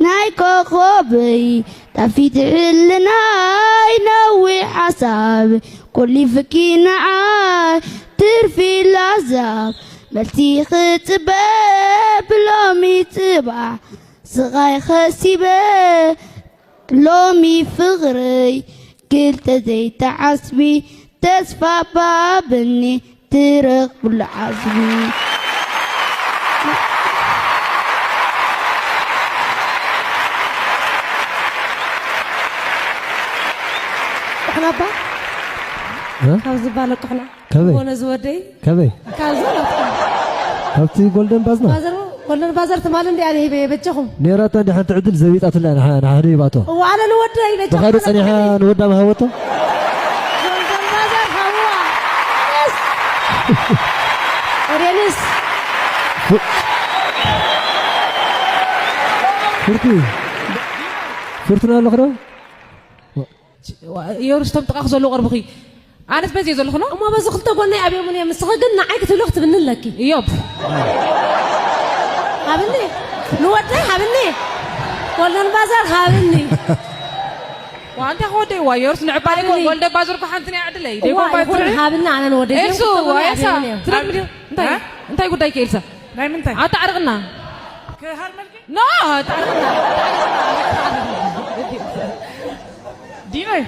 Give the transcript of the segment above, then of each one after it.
ናይ ኮኾበይ ጣፊት ሕልናይ ነዊሕ ሓሳብ ኮሊፍኪ ንዓይ ትርፊ ላዛብ መልሲ ክጽበ ብሎሚ ጽባሕ ስቓይ ኸሲበ ሎሚ ፍቕረይ ክልተ ዘይተዓስቢ ተስፋ ባብኒ ትረኽብሉ ዓስቢ። ኩሕና እባ እ? ካብ ዝባለቁ ኩሕና ከበይ? ኮነ ዝወደይ ከበይ? ካብ ዘለኹ ካብቲ ጎልደን ባዝና ባዘር ጎልደን ባዘር ትማል እንዲ ኣነ ሂበ በጀኹም። ነራታ እንዲ ሓንቲ ዕድል ዘቢጣትላ ንሓ- ንሓደ ይባቶ እዋ ኣነ ንወደይ በጀኹም። ብኻዶ ጸኒሓ ንወዳ መሃወቶ። ጎልደን ባዘር ሃዋ። ኦዴንስ ፍርቲ ፍርትና ኣለኽዶ? የሩስቶም ጥቓኽ ዘለዉ ቅርብኺ ኣነስ በዚ ዘለኹ ነው። እሞ በዚ ክልተ ጎነይ ኣብዮምን እዮም። ንስኺ ግን ንዓይ ክትብሎ ክትብኒ ኣለኪ። እዮብ። ሃብኒ። ንወደይ ሃብኒ። ጎልደን ባዛር ሃብኒ። ዋንታ ኾደይ ዋዮርስ ንዕባይ ሃብኒ። ጎልደን ባዛር እኮ ሓንቲ ናይ ዕድለይ። እዋ፣ ደይኮን ባይ ይኹን፣ ትርኢ? ሃብኒ ኣነ ንወደይ። ኤልሱ፣ ግን ክልተ ጎነይ ኤልሳ፣ ኣብዮምን እዮም። ትረምዲ? እንታይ? እ? እንታይ ጉዳይ ከ ኤልሳ? ናይ ምንታይ? ኣታዕርቕና። ክሃርመልኪ? ኖ፣ ኣታዕርቕና። ዲኖይ፣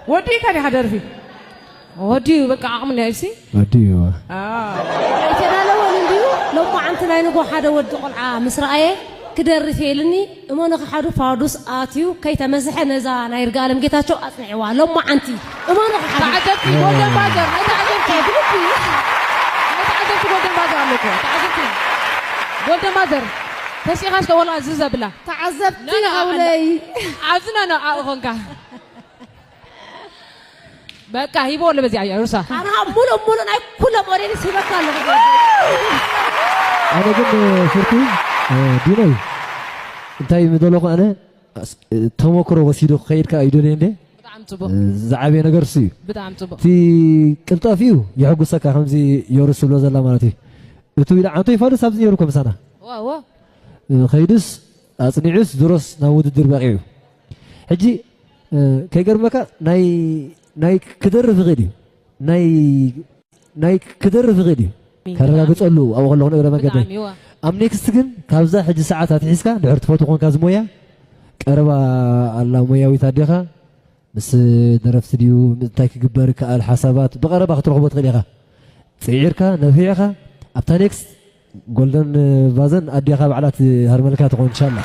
ወዲእካ ዲኻ ደርፊ? ወዲኡ በቃ ዓቕሚ እኒኦ ኢልሲ። ወዲኡ። ኣይተዳለወን እንድዩ። ሎማዓንቲ ናይ ንጎ ሓደ ወዲ ቆልዓ ምስ ረኣየ ክደርፍ እየ ኢልኒ። እመኑ ክሓዱ ፋዱስ ኣትዩ ከይተመዝሐ ነዛ ናይ ይርጋለም ጌታቸው ኣጽኒዕዋ። ሎማዓንቲ እመኑ ክሓዱ። ተዓዘብቲ ጎልደን ባዘር፣ ናይ ተዓዘብቲ። ብልቢ። ናይ ተዓዘብቲ ጎልደን ባዘር ኣሎ እኮ። ተዓዘብቲ። ጎልደን ባዘር። ተሲእኻ እስከ ወላ ዝዝ ኣብላ። ተዓዘብቲ ኖ፣ ኖ፣ ሃውለይ። ኣብዚ ኖ፣ ኖ፣ ኣብኡ ኾንካ። በቃ ሂቦ ኣሎ በዚኣ እያ ሩሳ። ኣነ ሙሉእ ሙሉእ ናይ ኩሎም ኦዲየንስ ሂበካ ኣለኹ። ኣነ ግን ፍርቲ ዲነይ እንታይ ምደለኹ ኣነ ተመክሮ ወሲዱ ክኸይድ ከኣ ይደልየ እንዴ። ብጣዕሚ ጽቡቕ። ዝዓበየ ነገር እሱ እዩ። ብጣዕሚ ጽቡቕ። እቲ ቅልጣፊ እዩ የሕጉሰካ ከምዚ የሩስ ዝብሎ ዘላ ማለት እዩ። እቱ ኢላ ዓንቶ ይፋሉስ ኣብዚ ነይሩ እኮ ምሳና። ዋ፣ ዋ። ኸይዱስ ኣጽኒዑስ ድሮስ ናብ ውድድር በቒዑ። ሕጂ እ፣ ከይገርመካ ናይ ናይ ክደርፍ ይኽእል እዩ። ናይ ናይ ክደርፍ ይኽእል እዩ። ከረጋግጸሉ ኣብኡ ከለኹ ንእግረ መንገደይ። ብጣዕሚ እዋ። ኣብ ኔክስት ግን ካብዛ ሕጂ ሰዓት ኣትሒዝካ ድሕር ትፈቱ ኮንካ ዝሞያ ቀረባ ኣላ ሞያዊት ኣዴኻ ምስ ደረፍቲ ድዩ እንታይ ክግበር ይከኣል ሓሳባት ብቐረባ ክትረኽቦ ትኽእል ኢኻ። ጽዒርካ ነፊዕኻ ኣብታ ኔክስት ጎልደን ቫዘን ኣዴኻ ባዕላ ትሃርመልካ ትኾን ኢንሻላ።